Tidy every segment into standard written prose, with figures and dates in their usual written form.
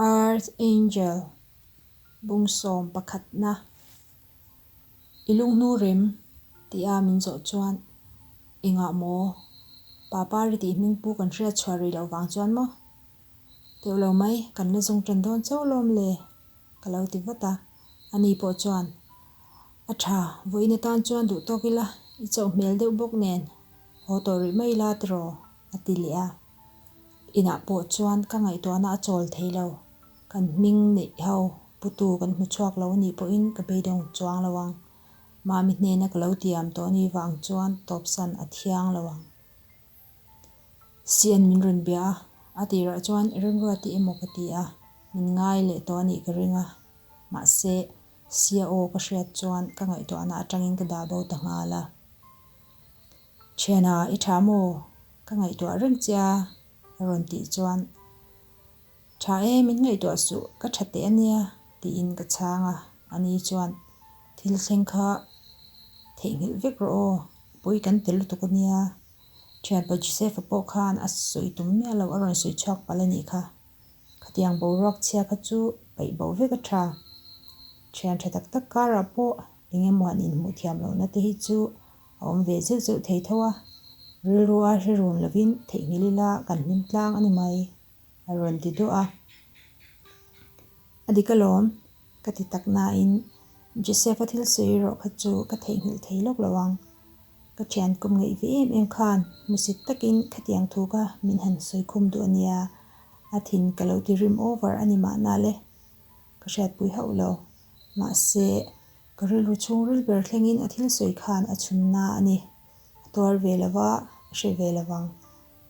Earth Angel bung sawm pakhatna I lunghnu rem tia min zawh chuan engah maw Papari tih hming pu kan hriat chhuah rih loh vang chuan maw teuh lo mai kan la zawng tan dawn chauh lawm le ka lo ti vat a, ani pawh chuan a tha vawiin atan chuan duh tawk ila i chauh hmel deuh bawk nen haw tawh rih mai ila tiraw a ti leh a. Inah pawh chuan ka ngaihtuahna a chawl thei lo. Kan hming neih ho putu kan hmu chhuak lo anih pawhin ka beidawng chuang lo ang. Mami hnena ka lo tiam tawh anih vang chuan tawpsan a thiang lo ang. Sian min rawn bia a, a tirah chuan Remruati emaw ka ti a, min ngai leh tawh anih ka ring a. Mahse, Sia aw ka hriat chuan ka ngaihtuahna atangin ka dah bo ta nghal a. Thiana, i tha maw? Ka ngaihtuah reng che a, a rawn tih chuan, Tha e, min ngaihtuah suh, ka tha teh a nia, tiin ka chhang a. Ani chuan, Thil thleng kha theihnghilh vek rawh aw, pawi kan tel lutuk a nia. Thianpa Joseph-a pawh khan a sawi tum miah lo, a rawn sawi chhuak palh a nih kha. Khatiang boruak chhia kha chu paih bo vek a tha. Thian tha tak tak karah pawh eng emaw han inhmuh thiam lohna te hi chu a awm ve zeuh zeuh thei tho a, rilru a hre run lovin theihnghilh ila kan hlim tlang a ni mai, a rawn ti duah a. A dik alawm, ka ti tak nain Joseph-a thil sawi erawh kha chu ka theihnghilh thei lawk lo ang. Ka thian kum ngeih ve em em khan hmusit takin khatiang thu kha min han sawi khum duh a nia, a thin ka lo ti rim over a ni mahna le, ka hriatpui hauh lo. Mahse, ka rilru chhungril ber thlengin a thil sawi khan a chhunna a ni. A tuar ve lo va, a hre ve lo vang.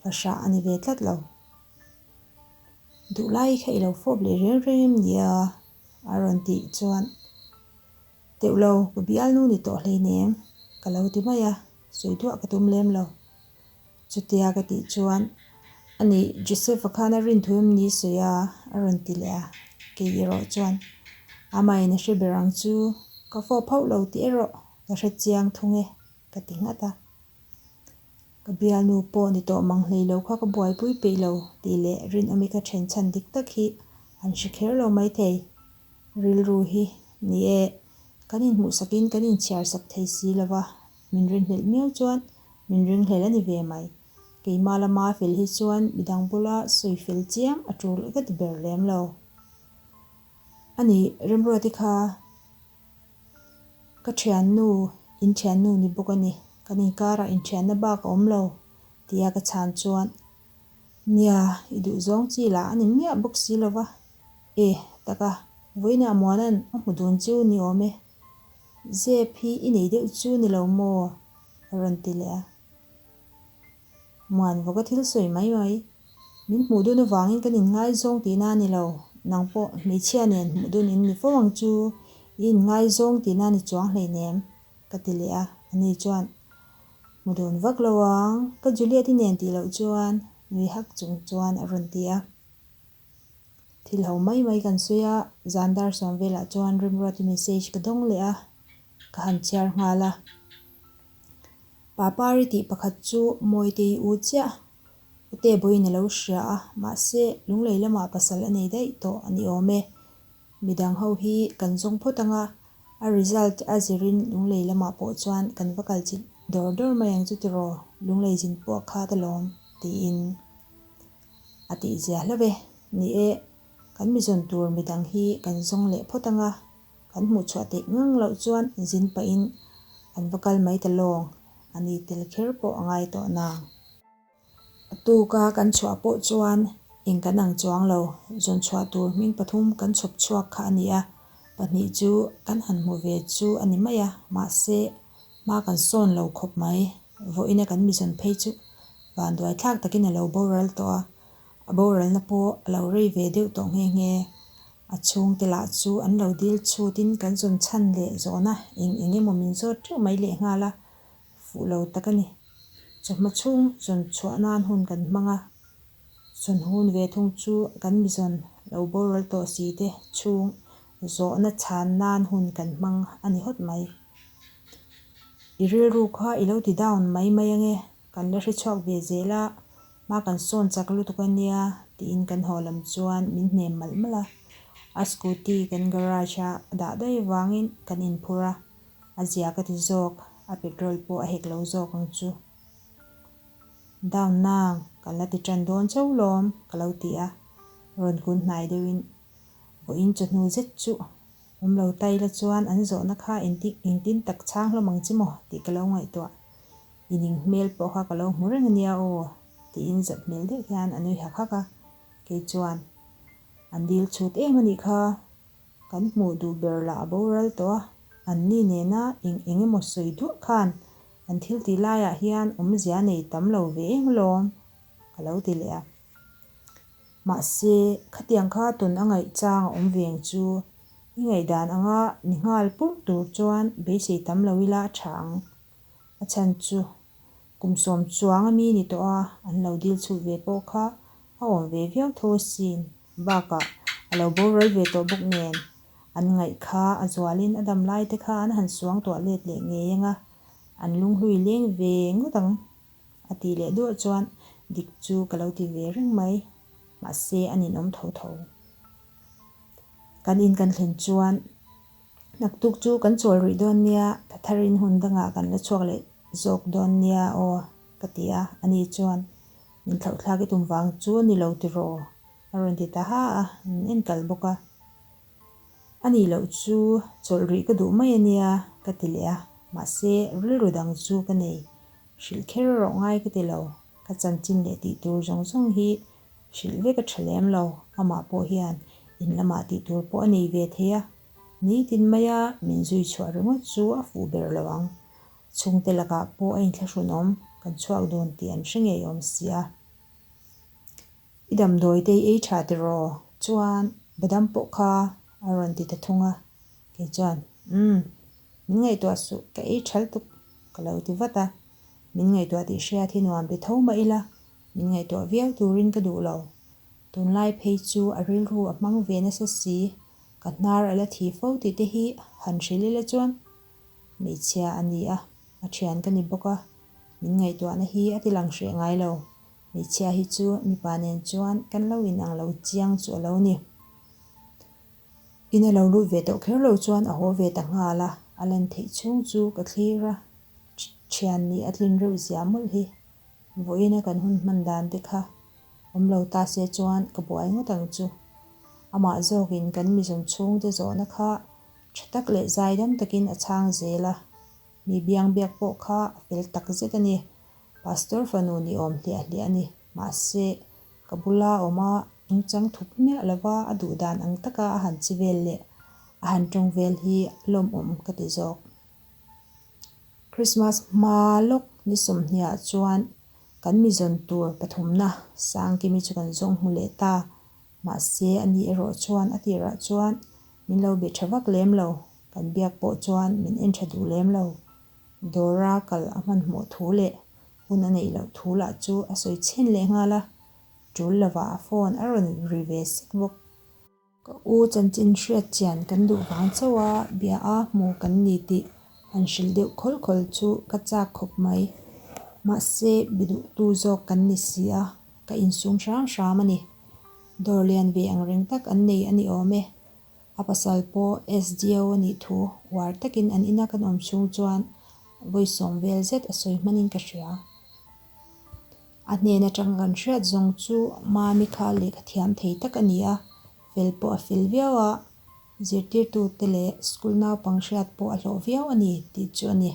Fahrah a ni ve tlat lo. Duhlai kha i lo fawp leh reng reng em nia? a rawn tih chuan, Teuh lo, ka bialnu ni tawh hleinem, ka lo ti mai a, sawi duah ka tum lem lo. Chutia ka tih chuan, A nih, Joseph-a khan a rin thu em ni sawi a? a rawn ti leh a, kei erawh chuan, Amahin a hre ber ang chu, ka fawp hauh lo tih erawh ka hre chiang thung e, ka ti nghat a. Ka bialnu pawh ni tawh mang hlei lo kha ka buaipui peih lo tih leh rinawmi ka then chhan dik tak hi an hre kher lo maithei. Rilru hi ni e, kan inhmuhsakin kan inchhiarsak thei si lo va, min rinhlelh miau chuan min ringhlel a ni ve mai. Keimah lama fel hi chuan midang bula sawi fel chiang a tul ka ti ber lem lo. A nih, Remruati kha ka thiannu, inthiannu ni bawk a ni. Kan inkarah inthianna bak a awm lo, tia ka chhan chuan, Nia, i duhzawng chi lah a ni miah bawk si lo va. E, taka, vawiinah Muana'n a hmu dun chu ni awm e. Zep hi i nei deuh chu ni lo maw? a rawn ti leh a. Muan vawka thil sawi mai mai. Min hmuh dun avangin kan inngaizawng tihna a ni lo. Nang pawh hmeichhia nen hmuh dun in ni fo ang chu, i inngaizawng tihna a ni chuang hleinem, ka ti leh a. Ani chuan, Hmu dun vak lo ang, ka Juliet-i nen tih loh chuan, nui hak chung chuan a rawn ti a. Thil ho mai mai kan sawi a, zan dar sawm velah chuan Remruati message ka dawng leh a, ka han chhiar nghal a. Papari tih pakhat chu Mawitei u chiah, Ute bawiin a lo hria a, mahse Lunglei lamah pasal a nei daih tawh a ni awm e. Midang ho hi kan zawng phawt ang a, a result a zirin Lunglei lamah pawh chuan kan va kal chilh dawr dawr mai ang chu tiraw, Lunglei zin pawh a khat alawm, tiin. A tih zia hlauh e. Ni e, kan mi zawn tur midang hi kan zawng leh phawt ang a, kan hmuh chhuah theih ngang loh chuan zin pahin an va kal mai ta lawng, a ni tel kher pawh a ngai tawh nang. A tuka kan chhuah pawh chuan eng kan ang chuang lo, zawn chhuah tur hming pathum kan chhawp chhuak kha a ni a, pahnih chu kan han hmu ve chu a ni mai a, mahse hma kan sawn lo khawp mai. Vawiina kan mi zawn phei chu vanduai thlak takin a lo boral tawh a, a boralna pawh a lo rei ve deuh tawh nghe nghe. A chhungte lah chu an lo dil chhutin kan zawn chhan leh zawhna eng eng emaw min zawt teuh mai lehnghal a, fuh lo tak a ni. Chawhma chhung zawn chhuah nan hun kan hmang a, zawn hun ve thung chu kan mi zawn lo boral tawh si te chhung zawhna chhan nan hun kan hmang a ni hawt mai. I rilru kha i lo ti down mai mai ange, kan la hre chhuak ve zel a. Hma kan sawn chak lutuk a nia tiin kan haw lam chuan min hnem malh malh a. A scooty kan garage a dah daih avangin kan inphur a, a zia ka ti zawk, a petrol pawh a hek lo zawk ang chu. Down nang, kan la ti tan dawn chauh lawm ka lo ti a, rawn kun hnai deuhin vawiin chawhnu zet chu awm lo ta ila chuan an zawhna kha engtin tak chhang hlawm ang che maw tih ka lo ngaihtuah. I ning hmel pawh kha ka lo hmu reng ania aw tiin zat hmel deuh hian a nui hak hak a, kei chuan an dil chhut em anih kha, kan hmuh duh ber lah a boral tawh a, an ni nena eng eng emaw sawi duah khan an thil tih laiah hian awmzia nei tam lo ve em alawm ka lo ti leh a. Mahse, khatiang kha tun a ngaih chang a awm veng chu i ngaihdan anga ni nghal purh tur chuan beisei tam lo ila a tha ang. A chhan chu kum sawm chuang a mi ni tawh a, an lo dil chhut ve pawh kha a awm ve viau tho asin. Bakah a lo boral ve tawh bawk nen an ngaih kha a zualin a dam lai te kha an han suang tuah let leh ngei ang a, an lunghlui leng ve ngawt ang a tih leh duah chuan dik chu ka lo ti ve reng mai, mahse a ninawm tho tho. Kan in kan thlen chuan Naktuk chu kan chawl rih dawn nia, tha tharin hun dangah kan la chhuak leh zawk dawn nia aw, ka ti a, ani chuan min thlauhthlak i tum vang chu a ni lo tiraw? a rawn ti ta ha a, min en kal bawk a. A nih loh chu chawlh rih ka duh mai a nia, ka ti leh a, mahse rilru dang chu ka nei, hrilh kher rawh ngai ka ti lo, ka chanchin leh tih tur zawng zawng hi Hrilh vek a tha lem lo, amah pawh hian in lamah tih tur pawh a nei ve thei a, nitin maia min zui chhuah ringawt chu a fuh ber lo ang. Chhungte lakah pawh a inthlahrunawm, kan chhuak dun tih an hre ngei awm si a. I damdawi te i ei tha tiraw? Chuan badam pawh kha a rawn ti ta thung a, kei chuan, Umm, min ngaihtuah suh, ka ei tha lutuk ka lo ti vat a, min ngaihtuah tih hriat hi nuam ti tho mah ila, Min ngaihtuah viau turin ka duh lo. Tunlai phei chu a rilru a hmang ve nasa si, ka hnar a la thi fo tih te hi han hrilh ila chuan hmeichhia a ni a, a thian ka ni bawk a, min ngaihtuahna hi a ti lang hreh ngai lo. Hmeichhia hi chu mipa nen chuan kan lo inang lo chiang chu a lo ni. In a lo lut ve tawh kher lo chuan a haw ve ta nghal a, a lan theih chhung chu ka thlir a, thian nih a tlin reuh zia mawlh hi. Vawiina kan hun hman dan te kha awm lo ta se chuan ka buai ngawt ang chu. Amah zawkin kan mizawn chhungte zawhna kha tha tak leh zaidam takin a chhang zel a, mi biang biak pawh kha a fel tak zet a ni. Pastor fanu ni awm hliah hliah a ni. Mahse, ka bula awm a nungchang thup miah lova a duh dan ang taka a han chi vel leh a han tawng vel hi lawmawm ka ti zawk. Christmas hma lawk ni sawmhniah chuan kan mi zawn tur pathumna Sangkimi chu kan zawng hmu leh ta. Mahse, ani erawh chuan a tirah chuan min lo be tha vak lem lo, kan biak pawh chuan min en tha duh lem lo. Dawra kal a hmanhmawh thu leh hun a neih loh thu lah chu a sawi chhen leh nghal a, tul lovah a phone a rawn ri ve sek bawk. Ka u chanchin hriat chian kan duh vang chauh a, bia a hmu kan ni tih han hrilh deuh khawl khawl chu ka chak khawp mai. Mahse, bi duhtu zawk kan ni si a, ka insum hram hram a ni. Dawr lian ve ang reng tak an nei a ni awm e. A pasal pawh SDO a nih thu uar takin an ina kan awm chhung chuan vawi sawm vel zet a sawi hmanin ka hria. A hnen atang kan hriat zawng chu Mami kha lehkha thiam thei tak a ni a, fel pawh a fel viau a, zirtirtute leh school naupang hriat pawh a hlawh viau a ni tih chu a ni.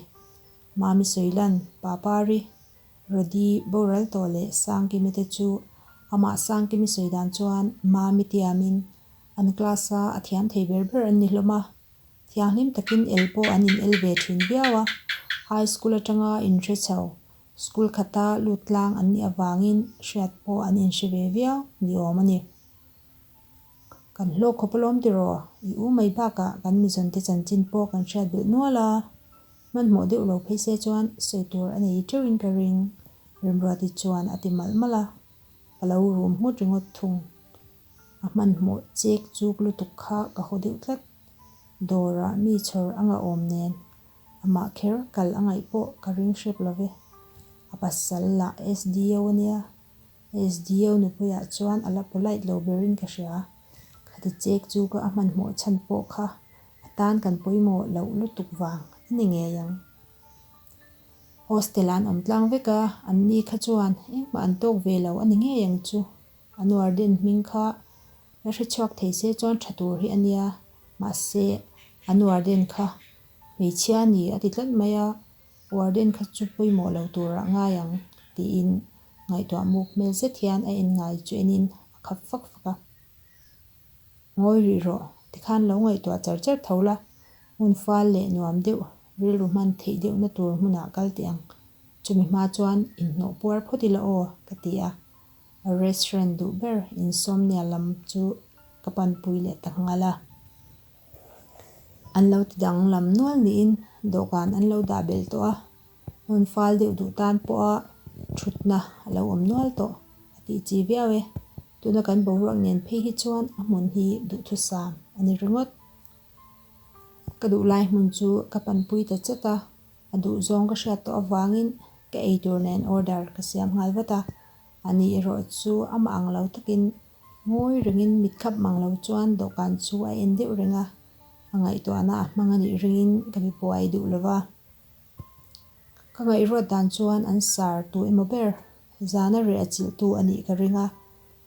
Mami Sawilan, Papari, Rodi, boral tawh leh Sangkimi te chu amah Sangkimi sawi dan chuan Mami tiamin an class-a a thiam thei ber ber an ni hlawm a, thianghlim takin el pawh an in el ve thin viau a, high school atanga inhre chho School khata lut tlang an nih avangin hriat pawh an inhre ve viau ni awm a ni. Kan hlawk khawp alawm tiraw? I u mai bakah kan mizawnte chanchin pawh kan hriat belh nual a, hmanhmawh deuh lo phei se chuan sawi tur a nei teuhin ka ring, Remruati chuan a ti malh malh a, ka lo rum nghut ringawt thung. A hmanhmawh chek chuk lutuk kha ka haw deuh tlat. Dawrah mi chhawr a ngahawm nen Amah kher kal a ngaih pawh ka ring hrep lo ve. A pasal lah SDO a nia. SDO nupuiah chuan a la polite lo berin ka hria. Khati chek chu ka a hmanhmawh chhan pawh kha a tan kan pawimawh loh lutuk vang a ni ngei ang. Hostel ah an awm tlang vek a, an ni kha chuan engmah an tawk ve lo a ni ngei ang chu. An warden hming kha la hre chhuak thei se chuan tha tur hi a nia, mahse an warden kha hmeichhia a ni a ti tlat mai a, warden kha chu pawimawh lo turah ngai ang tiin ngaihtuah muk hmel zet hian a en ngai chu enin a khap fak fak a. Ngawi rih rawh, tikhan lo ngaihtuah char char tho la, hmun fal leh nuam deuh rilru hman theih deuhna tur hmunah kal teh ang, chumi hma chuan inhnawh puar phawt ila aw ka ti a. A restaurant duh ber Insomnia lam chu ka panpui leh ta nghal a. An lo ti danglam nual niin dawhkan an lo dah belh tawh a, hmun fal deuh duh tan pawha thutna a lo awm nual tawh a tih chi viau e. Tuna kan boruak nen phei hi chuan a hmun hi duhthusam a ni ringawt. Ka duh lai hmun chu ka panpui ta chat a, a duhzawng ka hriat tawh avangin ka eitur nen order ka siam nghal vat a. Ani erawh chu amah ang lo takin ngawi rengin mit khap mang lo chuan dawhkan chu a en deuh reng a, a ngaihtuahna a hmang anih ringin ka mi pawh a ei duh lo va. Ka ngaihruat dan chuan an sar tu emaw ber zana reh a chilhtu anih ka ring a,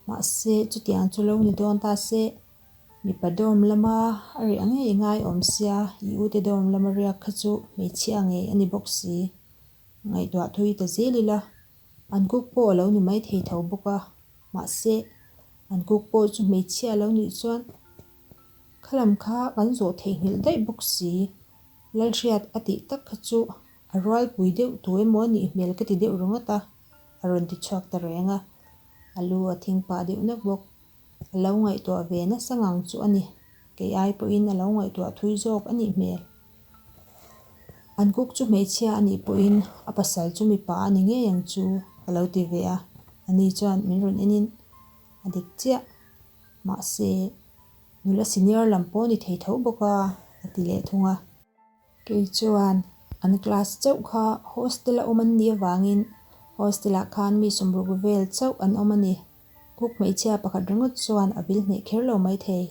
mahse chutiang chu lo ni dawn ta se, mipa dorm lama a reh ngei ngai awm sia, i ute dorm lama riak kha chu hmeichhia ngei a ni bawk si. Ngaihtuah thui ta zel ila, an cook pawh a lo ni mai thei tho bawk a, mahse an cook pawh chu hmeichhia a lo nih chuan khalam kha kan zawh theihnghilh daih bawk si. Lalhriat a tih tak kha chu a rualpui deuh tu emaw a nih hmel ka ti deuh ringawt a, a rawn ti chhuak ta reng a, a lu a thing pah deuh nak bawk. A lo ngaihtuah ve nasa ngang chu a ni. Kei ai pawhin a lo ngaihtuah thui zawk a nih hmel. An cook chu hmeichhia a nih pawhin a pasal chu mipa a ni ngei ang chu ka lo ti ve a, ani chuan min rawn enin a dik chiah. Mahse, nula senior lam pawh a ni thei tho bawk a, a ti leh thung a. Kei chuan an class chauh kha hostel a awm an nih avangin hostel ah khan mi sawmruk vel chauh an awm a ni. Cook hmeichhia pakhat ringawt chuan a vil hneh kher lo maithei.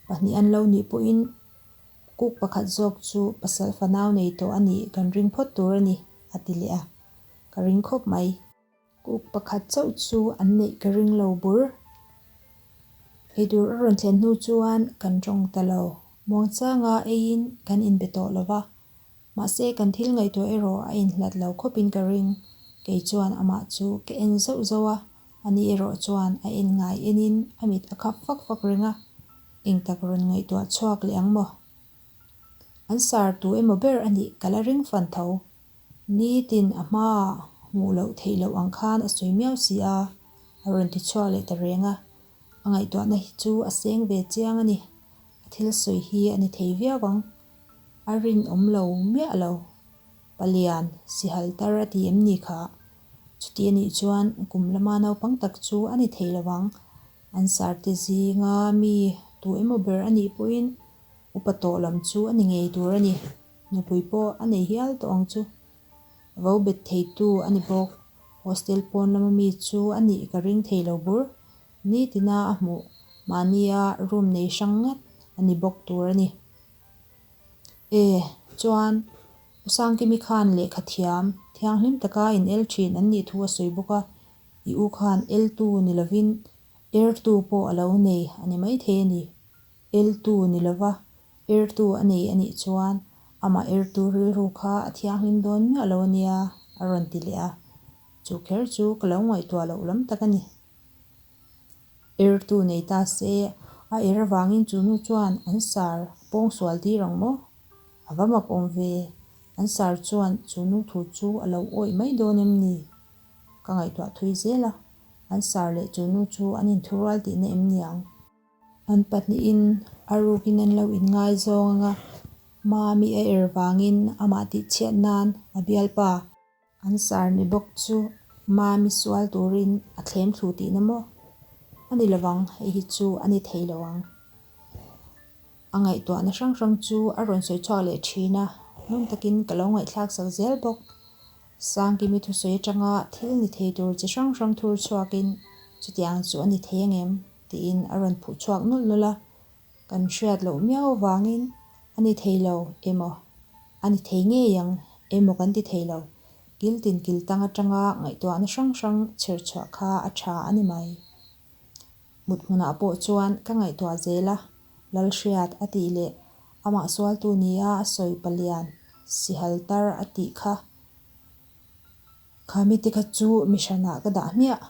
Pahnih an lo nih pawhin cook pakhat zawk chu pasal fanau nei tawh a nih kan ring phawt tur a ni, a ti leh a. Ka ring khawp mai. Cook pakhat chauh chu an neih ka ring lo bur. Eitur a rawn thlen hnu chuan kan tawng ta lo. Muangchanga eiin kan inbe tawh lo va. Mahse kan thil ngaihtuah erawh a inhlat lo khawpin ka ring. Kei chuan amah chu ka en zauh zauh a, ani erawh chuan a en ngai enin a mit a khap fak fak reng a. Engtak rawn ngaihtuah chhuak leh ang maw? An sar tu emaw ber a nih ka la ring fan tho. Nitin a hmaah hmuh loh theih loh ang khan a sawi miau si a, a rawn ti chhuak leh ta reng a. A ngaihtuahna hi chu a seng ve chiang a ni. A thil sawi hi a ni thei viau ang. A rinawm lo miah lo. Palian, sihal tar a ti em ni kha? Chuti a nih chuan kum lama naupang tak chu a ni thei lo ang. An sarte zinga mi tu emaw ber a nih pawhin upa tawh lam chu a ni ngei tur a ni. Nupui pawh a nei hial tawh ang chu. Vo bet theitu a ni bawk. Hostel pawn lama mi chu a nih ka ring thei lo bur. Nitina a hmuh mahnia room nei hrang ngat a ni bawk tur a ni. E, chuan U Sangkimi khan lehkha thiam, thianghlim taka in el thin an nih thu a sawi bawk a, i u khan eltu ni lovin ertu pawh a lo nei a ni maithei a ni. Eltu ni lova ertu a nei a nih chuan amah ertu rilru kha a thianghlim dawn miah lo a nia, a rawn ti leh a. Chu kher chu ka lo ngaihtuah loh lam tak a ni. Ertu nei ta se, a er avangin chu nu chuan an sar a pawng sual tir ang maw? A va mak awm ve, an sar chuan chu nu thu chu a lo awih mai dawn em ni? Ka ngaihtuah thui zel a, an sar leh chu nu chu an inthurual tihna em ni ang? An pahnihin a rukin an lo inngaizawng ang a, Mami a er vangin amah tihchhiat nan a bialpa. An sar ni bawk chu Mami sual turin a thlem thlu tihna maw? A ni lovang, hei hi chu a ni thei lo ang. A ngaihtuahna hrang hrang chu a rawn sawi chhuak leh thin a, ngun takin ka lo ngaihthlak sak zel bawk. Sangkimi thusawi atanga thil ni thei tur chi hrang hrang thur chhuakin chutiang chu a ni thei angem? tiin a rawn phuh chhuak nulh nulh a. Kan hriat loh miau avangin a ni thei lo emaw, a ni thei ngei ang emaw kan ti thei lo. Kil tin kil tang atanga ngaihtuahna hrang hrang chher chhuah kha a tha a ni mai. Mut hmunah pawh chuan ka ngaihtuah zel a, Lalhriat a tih leh amah sualtu nia a sawi palian sihal tar a tih kha. Khami te kha chu mihranah ka dah hmiah.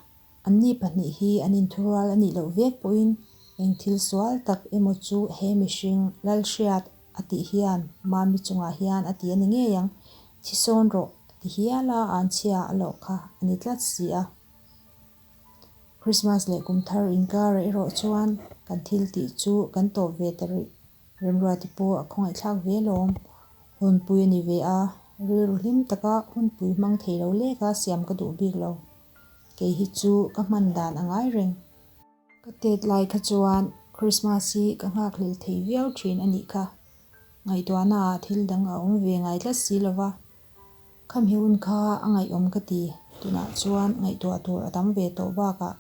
Anni pahnih hi an inthurual a nih loh vek pawhin eng thil sual tak emaw chu he mihring Lalhriat a tih hian Mami chungah hian a ti a ni ngei ang, thi sawn rawh ti hiala anchhia a loh kha a ni tlat si a. Christmas leh kum thar inkarah erawh chuan kan thil tih chu kan tawp ve ta rih. Remruati pawh a khawngaihthlak ve lawm. Hunpui a ni ve a, rilru hlim taka hunpui hmang thei lo leka siam ka duh bik lo. Kei hi chu ka hman dan a ngai reng. Ka tet lai kha chuan Christmas hi ka nghakhlel thei viau thin a nih kha. Ngaihtuahnaah thil dang a awm ve ngai tlat si lova. Khami hun kha a ngaihawm ka ti, tunah chuan ngaihtuah tur a tam ve tawh bakah.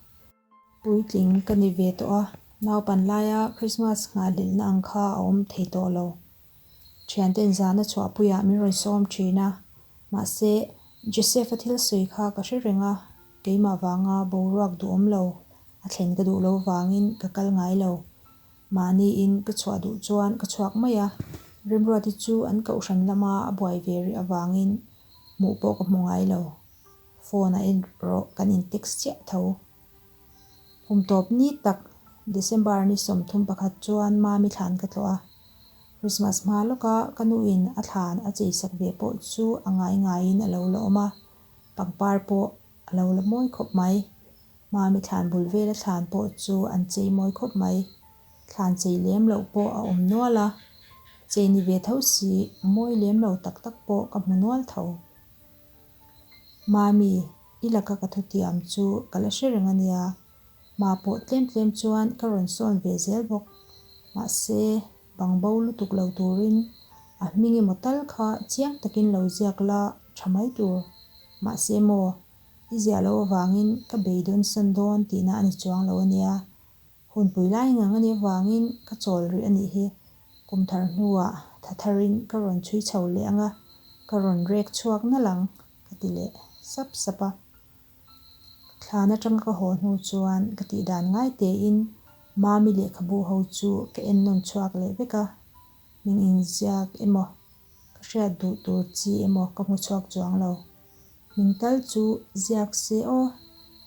Puitling ka ni ve tawh a, naupan laia Christmas nghahhlelhna ang kha a awm thei tawh lo. Thianten zana chhuahpuiah min rawn sawm thin a, mahse Joseph-a thil sawi kha ka hre reng a, keimah vanga boruak duhawm lo a thlen ka duh lo vangin ka kal ngai lo. Mahniin ka chhuah duh chuan ka chhuak mai a, Remruati chu an kohhran lama a buai ve rih avangin hmuh pawh ka hmu ngai lo. Phone a en rawh kan in text chiah tho. Kum tawp ni tak December ni 31 chuan Mami thlan ka tlawh a. Christmas hma lawka ka nuin a thlan a cheisak ve pawh chu a ngai ngaiin a lo la awm a, pangpar pawh a lo la mawi khawp mai. Mami thlan bul vela thlan pawh chu an chei mawi khawp mai. Thlan chei lem loh pawh a awm nual a, chei ni ve tho si mawi lem lo tak tak pawh ka hmu nual tho. Mami, i laka ka thutiam chu ka la hre reng a nia. Hma pawh tlem tlem chuan ka rawn sawn ve zel bawk. Mahse, bang bo lutuk lo turin a hming emaw tal kha chiang takin lo ziak la tha mai tur. Mahse maw, i ziah loh avangin ka beidawn san dawn tihna a ni chuang lo a nia. Hunpui lai ngang a nih avangin ka chawl rih a nih hi. Kum thar hnuah tha tharin ka rawn chhui chho leh ang a, ka rawn rek chhuak nalh ang, ka ti leh sap sap a. Thlan atanga ka haw hnu chuan ka tih dan ngai tein Mami lehkhabu ho chu ka en nawn chhuak leh vek a, min inziak emaw ka hriat duh tur chi emaw ka hmu chhuak chuang lo. Min tal chu ziak se aw,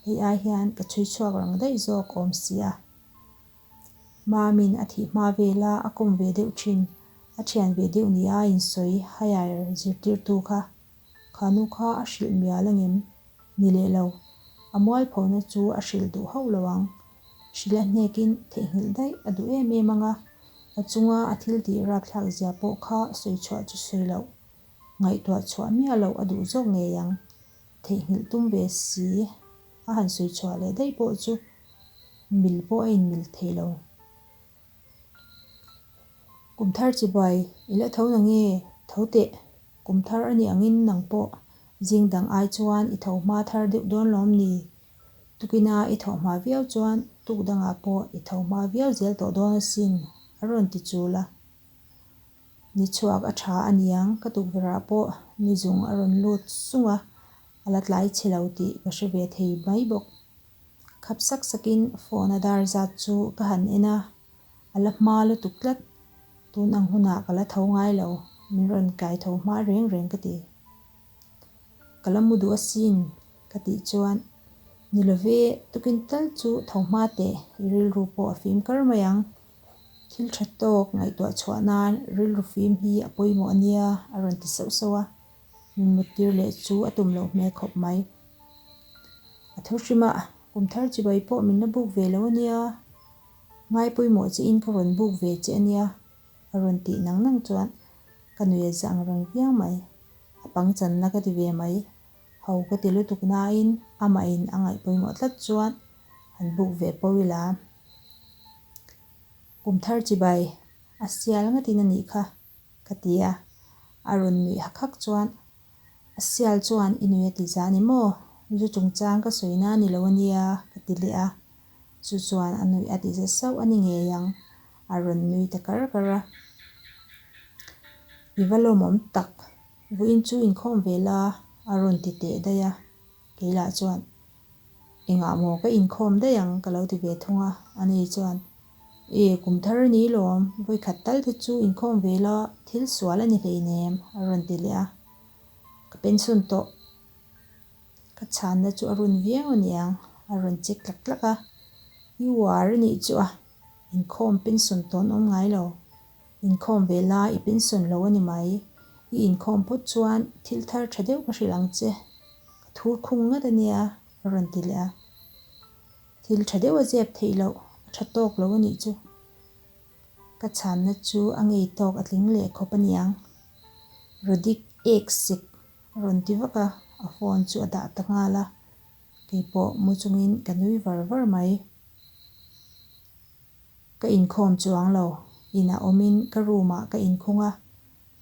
hei ai hian ka chhui chhuak rang daih zawk awm si a. Mamin a thih hma vela a kawm ve deuh thin, a thian ve deuh ni a insawi higher zirtirtu kha. Kha nu kha a hrilh mial angem? Ni leh lo. A mualphona chu a hrilh duh hauh lo ang. Hrilh a hnekin theihnghilh daih a duh em em ang a, a chunga a thil tih rapthlak zia pawh kha sawi chhuah chu sawi loh. Ngaihtuah chhuah miah loh a duh zawk ngei ang. Theihnghilh tum ve si a han sawi chhuah leh daih pawh chu mil pawh a inmil thei lo. Kum thar chibai i la tho na nge? Tho teh. Kum thar a nih angin nang pawh zing dang ai chuan i tho hma thar deuh dawn lawm ni? Tukina i thawh hma viau chuan tuk dangah pawh i tho hma viau zel tawh dawn asin, a rawn ti chul a. Ni chhuak a tha a niang, ka tukverhah pawh ni zung a rawn lut sung a, a la tlai chhe lo tih ka hre ve thei mai bawk. Khap sak sakin phone a dar zat chu ka han en a, a la hma lutuk tlat. Tun ang hunah ka la tho ngai lo, min rawn kai tho hma reng reng ka ti. Ka la mu duh asin ka tih chuan, Ni love, tukin tal chu tho hma teh, i rilru pawh a fim kar mai ang. Thil tha tawk ngaihtuah chhuah nan rilru fim hi a pawimawh a nia a rawn ti sauh sauh a, min muttir leh chu a tum loh hmel khawp mai. A thu hrimah kum thar chibai pawh min la buk ve lo a nia, ngai pawimawh che in ka rawn buk ve che a nia a rawn tih nang nang chuan ka nui a zang reng viau mai. A pangchanna ka ti ve mai, ho ka ti lutuk nain amahin a ngaih pawimawh tlat chuan han buk ve pawh ila. Kum thar chibai a sial ngatin a nih kha ka ti a, a rawn nuih hak hak chuan A sial chuan i nui a ti za ni maw? Zu chungchang ka sawi na ni lo a nia, ka ti leh a. Chu chuan a nuih a ti za sauh a ni ngei ang, a rawn nui ta kar kar a. I va lawmawm tak, vawiin chu inkhawm ve la, a rawn ti teh daih a. Kei lah chuan, Engah maw ka inkhawm daih ang ka lo ti ve thung a, ani chuan, E, kum thar a ni lawm, vawikhat tal te chu inkhawm ve la, thil sual a ni hleinem, a rawn ti leh a. Ka pension tawh. Ka chhanna chu a run viau a niang, a rawn che tlak tlak a. I uar a nih chu a, inkhawm pension tawh an awm ngai lo. Inkhawm ve la i pension lo a ni mai. I inkhawm phawt chuan thil thar tha deuh ka hrilh ang che. Ka thur khung ngat a nia, a rawn ti leh a. Thil tha deuh a zep theih loh, a tha tawk lo a nih chu. Ka chhanna chu a ngei tawk a tling leh khawp a niang. Rodik ek sek a rawn ti vak a, a phone chu a dah ta nghal a. Keipawh mu chungin ka nui var var mai. Ka inkhawm chuang lo, inah awmin ka room ah ka inkhung a,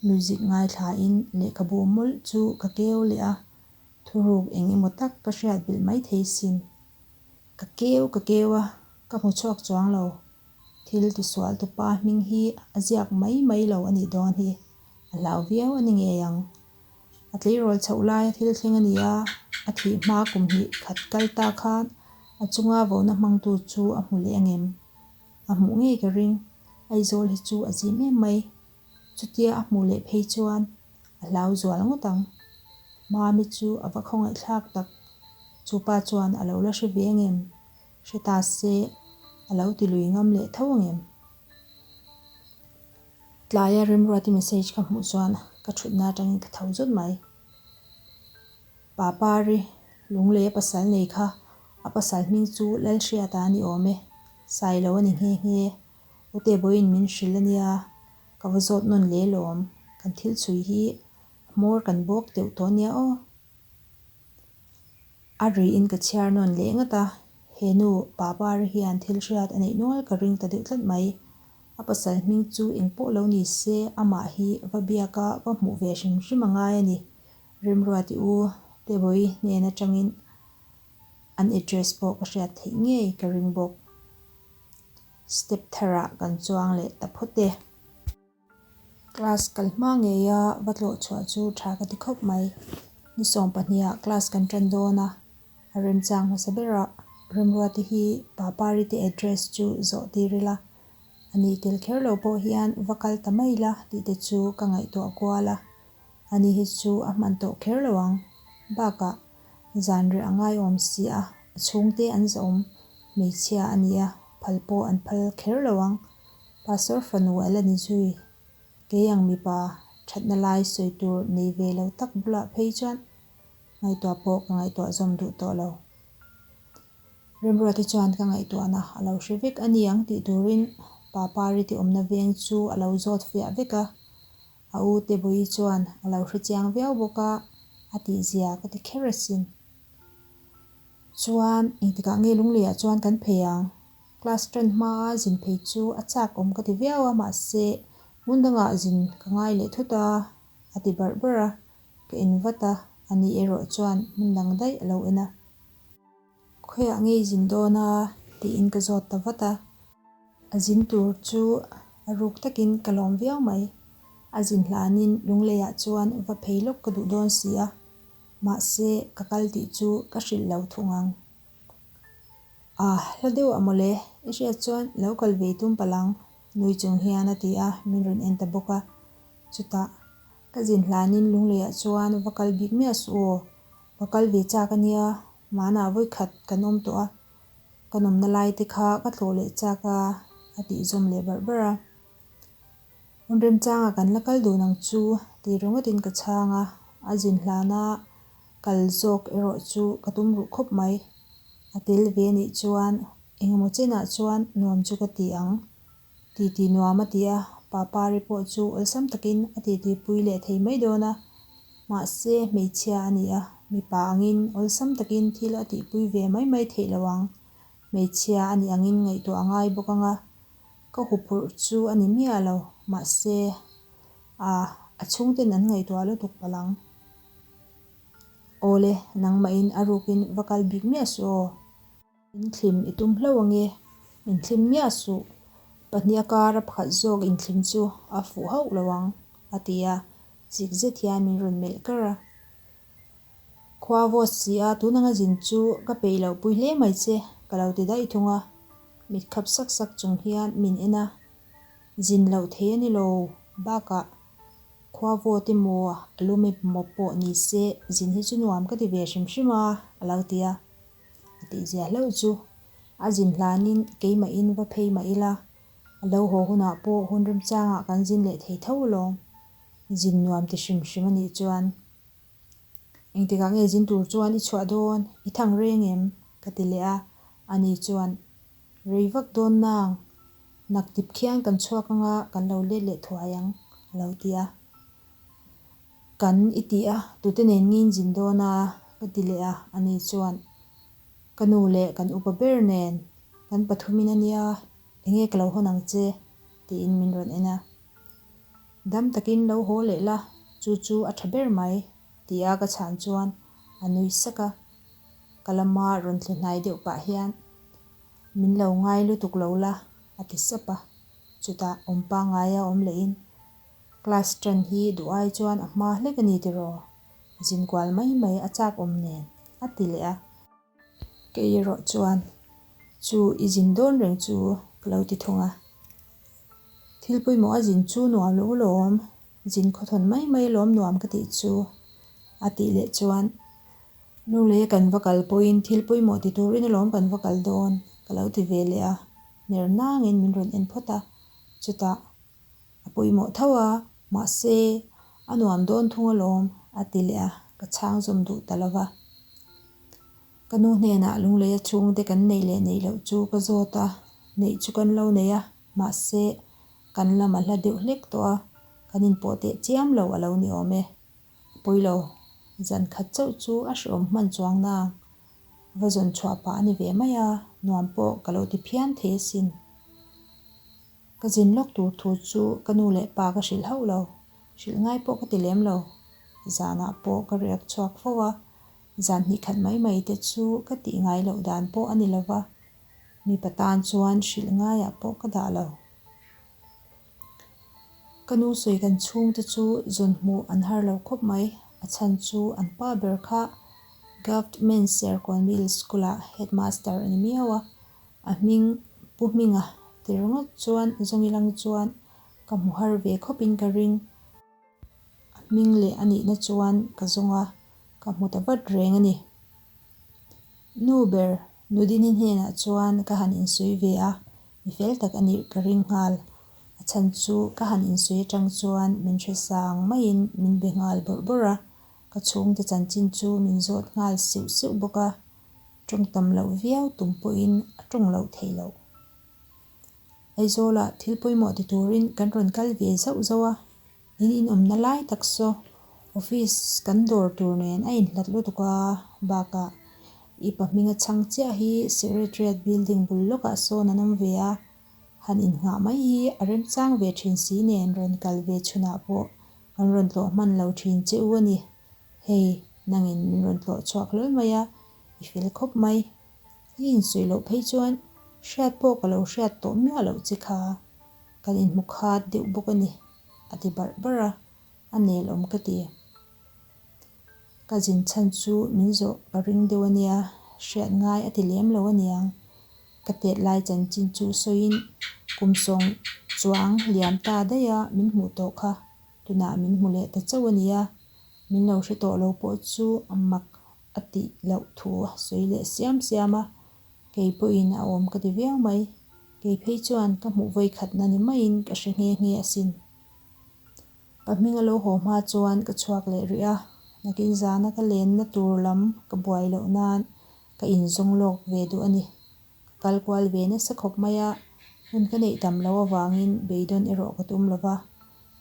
music ngaithlain lehkhabu mawlh chu ka keu leh a, thuruk eng emaw tak ka hriat bilh maithei sin. Ka keu ka keu a, ka hmu chhuak chuang lo. Thil tisual tupa hming hi a ziak mai mai lo a nih dawn hi, a hlau viau a ni ngei ang. A tleirawl chhoh laia thil thleng a ni a, a thih hma kum hnih khat kal ta khan a chunga vona hmangtu chu a hmu leh angem? A hmuh ngei ka ring, Aizawl hi chu a zim em mai. Chutia a hmuh leh phei chuan a hlau zual ngawt ang. Mami chu a va khawngaihthlak tak. Chu pa chuan a lo la hre ve angem? Hre ta se a lo ti lui ngam leh tho angem? Tlaia Remruati message ka hmuh chuan ka thutna atangin ka tho zawt mai. Pa Pari, Lunglei a pasal nei kha a pasal hming chu Lalhriata a ni awm e, Sailo a ni nghe nghe. Ute bawiin min hrilh a nia, ka va zawt nawn leh lawm, kan thil chhui hi a hmawr kan bawk deuh tawh nia aw. A riin ka chhiar nawn leh ngat a, he nu Pa Pari hian thil hriat a neih nual ka ring ta deuh tlat mai. A pasal hming chu eng pawh lo ni se, amah hi va biak a va hmuh ve hrim hrim a ngai a ni. Remruati u Tebawi hnen atangin an address pawh ka hriat theih ngei ka ring bawk. Step tharah kan chuang leh ta phawt e. Class kal hma ngeia va tlawh chhuah chu tha ka ti khawp mai. Ni 12 ah class kan tan dawn a, a remchang hmasa berah Remruati hi Papari te address chu zawh tir ila, a nih tel kher lo pawh hian va kal ta mai ila tih te chu ka ngaihtuah kual a, ani hi chu a hman tawh kher lo ang. Bakah zan reh a ngaiawm si a, a chhungte an zawhawm hmeichhia a ni a, phal pawh an phal kher lo ang. Pastor fanu a la ni zui. Kei ang mipa thatna lai sawi tur nei ve lo tak bulah phei chuan ngaihtuah pawh ka ngaihtuah zawm duh tawh lo. Remruati chuan ka ngaihtuahna a lo hre vek a ni ang tih turin Pa Pariti awmna veng chu a lo zawt fiah vek a. A u Tebawi chuan a lo hre chiang viau bawk a, a tihzia ka ti kher asin. Chuan engtikah nge Lungleiah chuan kan phei ang? Class ṭan hmaa zin phei chu a chak awm ka ti viau a, mahse hmun dangah zin ka ngai leh thut a, a ti barh barh a, ka en vat a, ani erawh chuan hmun dang daih a lo en a. Khawiah nge i zin dawn a? tiin ka zawt ta vat a. A zin tur chu a ruk takin ka lawm viau mai. A zin hlanin Lungleiah chuan va phei lawk ka duh dawn si a, mahse ka kal tih chu ka hrilh lo thung ang. A hla deuh a mawle, i hriat chuan lo kal ve tum palh ang, nui chung hian a ti a, min rawn en ta bawk a. Chutah, ka zin hlanin Lungleiah chuan va kal bik miah suh aw, ka kal ve chak a nia, manah vawikhat kan awm tawh a, ka nawmna lai te kha ka tlawh leh chak a, a tih zawm leh barh barh a. Hun remchangah kan la kal dun ang chu tih ringawtin ka chhang a, a zin hlana kal zawk erawh chu ka tum ruh khawp mai. A tel ve anih chuan engemaw chenah chuan nuam chu ka ti ang. Titi nuam a ti a, Papari pawh chu awlsam takin a titi pui leh thei mai dawn a. Mahse hmeichhia a ni a, mipa angin awlsam takin thil a tihpui ve mai mai theih lo ang. Hmeichhia a nih angin ngaihtuah a ngai bawk ang a. Ka huphurh chu a ni miah lo, mahse, a a chhungten an ngaihtuah lutuk palh ang. Awle, nangmahin a rukin va kal bik miah suh aw. In thlim i tum hlauh ange, min thlim miah suh. Pahniha kara pakhat zawk inthlim chu a fuh hauh lo ang, a ti a, chik zet hian min rawn melh kar a. Khua vawt si a, tun anga zin chu ka peih loh pui hle mai che, ka lo ti daih thung a. Mit khap sak sak chung hian min en a, zin loh thei a ni lo, bakah khua vawt emaw a lum emaw pawh ni se zin hi chu nuam ka ti ve hrim hrim a, a lo ti a. A tihzia hlauh chu a zin hlanin keimahin va phei mah ila, a lo haw hunah pawh hun remchangah kan zin leh thei tho alawm. Zin nuam ti hrim hrim a nih chuan Engtikah nge zin tur chuan i chhuah dawn? I thang reng em? ka ti leh a, ani chuan, Rei vak dawn nang, nak dip khian kan chhuak anga kan lo let leh thuai ang, a lo ti a. Kan i ti a, tute nen ngin zin dawn a? ka ti leh a, ani chuan, Ka nu leh kan upa ber nen kan pathumin a nia, enge ka lo hawn ang che? tiin min rawn en a. Dam takin lo haw leh la, chu chu a tha ber mai, tia ka chhan chuan a nui sak a. Ka lama rawn thli hnai deuh pah hian, Min lo ngai lutuk lo la, a ti sap a. Chutah awm pangngaia awm lehin, Class ṭan hi duh ai chuan a hma hlek a ni tiraw? Zinkual mai mai a chak awm nen, a ti leh a. Kei erawh chuan chu i zin dawn reng chu ka lo ti thung a. Thil pawimawh a zin chu nuam lo lawm, zin khawthawn mai mai lawm nuam ka tih chu a tih leh chuan Lunglei kan va kal pawhin thil pawimawh ti turin alawm kan va kal dawn ka lo ti ve leh a, ner nangin min rawn en phawt a, chutah A pawimawh tho a, mahse, a nuam dawn thung alawm, a ti leh a, ka chhang zawm duh ta lo va. Ka nu hnenah Lungleia chhungte kan neih leh neih loh chu ka zawt a, neih chu kan lo nei a, mahse, kan lam a hla deuh hlek tawh a, kan inpawh teh chiam lo a lo ni awm e. A pawi lo, zan khat chauh chu a hreawm hman chuang nang, va zawn chhuah pah a ni ve mai a, nuam pawh ka lo ti phian thei asin. Ka zin lawk tur thu chu ka nu leh pa ka hrilh hauh lo, hrilh ngai pawh ka ti lem lo. Zanah pawh ka riak chhuak fo a, zan hnih khat mai mai te chu ka tih ngai loh dan pawh a ni lo va, mipa tan chuan hrilh ngaiah pawh ka dah lo. Ka nu sawi kan chhungte chu zawn hmuh an har lo khawp mai, a chhan chu an pa ber kha Govt Men's Serkawn Middle School-ah headmaster a ni miau a, A hming Pu Hminga ti ringawt chuan Zawngilang chuan ka hmu har ve khawpin ka ring. A hming leh a nihna chuan ka zawng a, ka hmu ta vat reng a ni. Nu ber Nudini hnenah chuan ka han insawi ve a, mi fel tak a nih ka ring nghal. A chhan chu ka han insawi atang chuan min hre sang maiin min be nghal bawrh bawrh a, ka chhungte chanchin chu min zawt nghal siuh siuh bawk a. Tawng tam loh viau tum pawhin a tawng loh theih loh. Aizawlah thil pawimawh ti turin kan rawn kal ve zauh zauh a, in inawmna lai tak saw office kan dawr tur nen a inhlat lutuk a, bakah i pa hminga chhang chiah hi Secretariat building bul lawkah sawn an awm ve a, han innghah mai hi a remchang ve thin si nen rawn kal ve chhunah pawh kan rawn tlawh hman lo thin che u a ni. Hei, nangin min rawn tlawh chhuak hlawl mai a, i fel khawp mai. I insuih loh phei chuan hriat pawh ka lo hriat tawh miah loh che kha. Kan inhmu khat deuh bawk a ni, a ti barh barh a, a nel awm ka ti. Ka zin chhan chu min zawh ka ring deuh a nia, hriat ngai a ti lem lo a niang. Ka tet lai chanchin chu sawiin kum sawng chuang liam ta daih a min hmuh tawh kha. Tunah min hmu leh ta chauh a nia, min lo hre tawh lo pawh chu a mak a tih loh thu a sawi leh siam siam a, kei pawhin a awm ka ti viau mai. Kei phei chuan ka hmuh vawi khatna ni maiin ka hre nghe nghe asin. Ka hming a lo haw hma chuan ka chhuak leh rih a, nakin zana ka lenna tur lam ka buai loh nan ka inzawng lawk ve duh a ni. Ka kal kual ve nasa khawp mai a, hun ka neih tam loh avangin beidawn erawh ka tum lo va.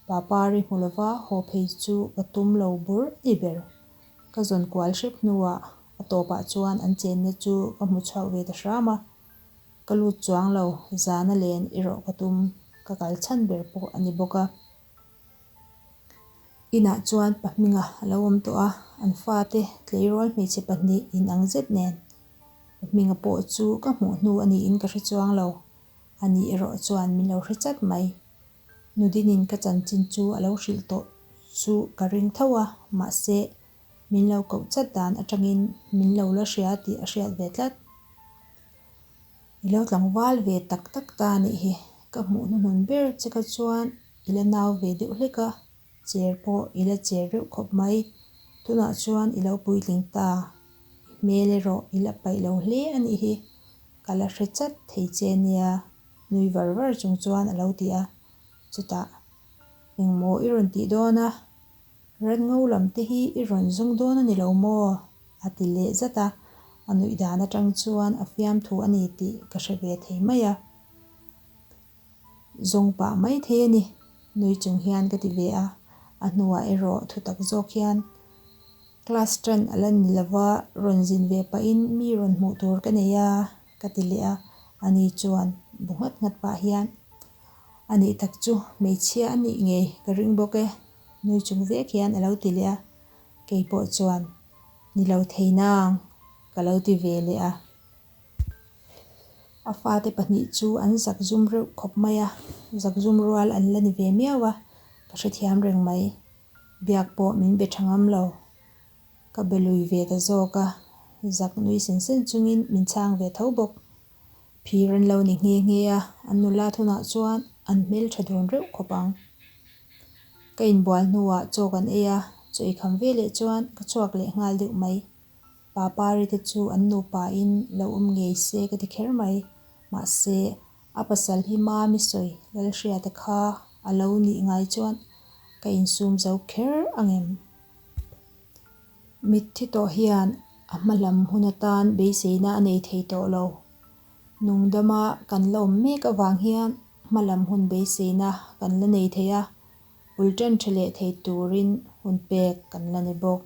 Papari hmu lova haw phei chu ka tum lo bur a ni ber. Ka zawn kual hrep hnuah a tawpah chuan an chenna chu ka hmu chhuak ve ta hram a. Ka lut chuang lo, zana len erawh ka tum, ka kal chhan ber pawh a ni bawk a. Inah chuan pa hminga a lo awm tawh a, an fate tleirawl hmeichhe pahnih inang zet nen. Pa hminga pawh chu ka hmuh hnu a niin ka hre chuang lo, ani erawh chuan min lo hre chat mai. Nudinin ka chanchin chu a lo hrilh tawh chu ka ring tho a, mahse min lo koh chat dan atangin min lo la hria tih a hriat ve tlat. I lo tlangval ve tak tak ta a nih hi, ka hmuh hnuhnun ber che kha chuan i la nau ve deuh hlek a, cher pawh i la cher reuh khawp mai, tunah chuan i lo puitling ta, i hmel erawh i la paih lo hle a nih hi, ka la hre chat thei che nia, nui var var chung chuan a lo ti a, chutah engmaw i rawn tih dawn a? Ran ngo lam te hi i rawn zawng dawn a ni lo maw? a ti leh zat a, a nuih dan atang chuan a fiamthu a ni tih ka hre ve thei mai a. Zawng pah mai thei a ni, nui chung hian ka ti ve a, a hnuah erawh thutak zawk hian class tan a la ni lova rawn zin ve pahin mi rawn hmuh tur ka nei a ka ti leh a, ani chuan bu nghat nghat pah hian a nih tak chu hmeichhia a nih ngei ka ring bawk e. Nui chung vek hian a lo ti leh a, kei pawh chuan ni lo thei nang ka lo ti ve leh a. A fate pahnih chu an zak zum reuh khawp mai a, zak zum rual an la ni ve miau a, ka hrethiam reng mai. Biak pawh min be tha ngam lo. Ka be lui ve ta zawk a, zak nui sen sen chungin min chhang ve tho bawk. Phir an lo ni nghe nghe a, an nula thunah chuan an hmeltha dun reuh khawp ang. Ka inbual hnuah chaw kan ei a, chaw ei kham ve leh chuan ka chhuak leh nghal deuh mai. Pa Pari te chu an nupa in lo awm ngei se ka ti kher mai. Mahse, a pasal hi Mami sawi Lalhriata kha a lo nih ngai chuan ka insum zo kher ang em? Mitthi tawh hian a hma lam hun atan beiseina a nei thei tawh lo. Nungdama kan la awm mek avang hian hma lam hun beiseina kan la nei thei a, ul ṭan ṭha leh thei turin hun pek kan la ni bawk.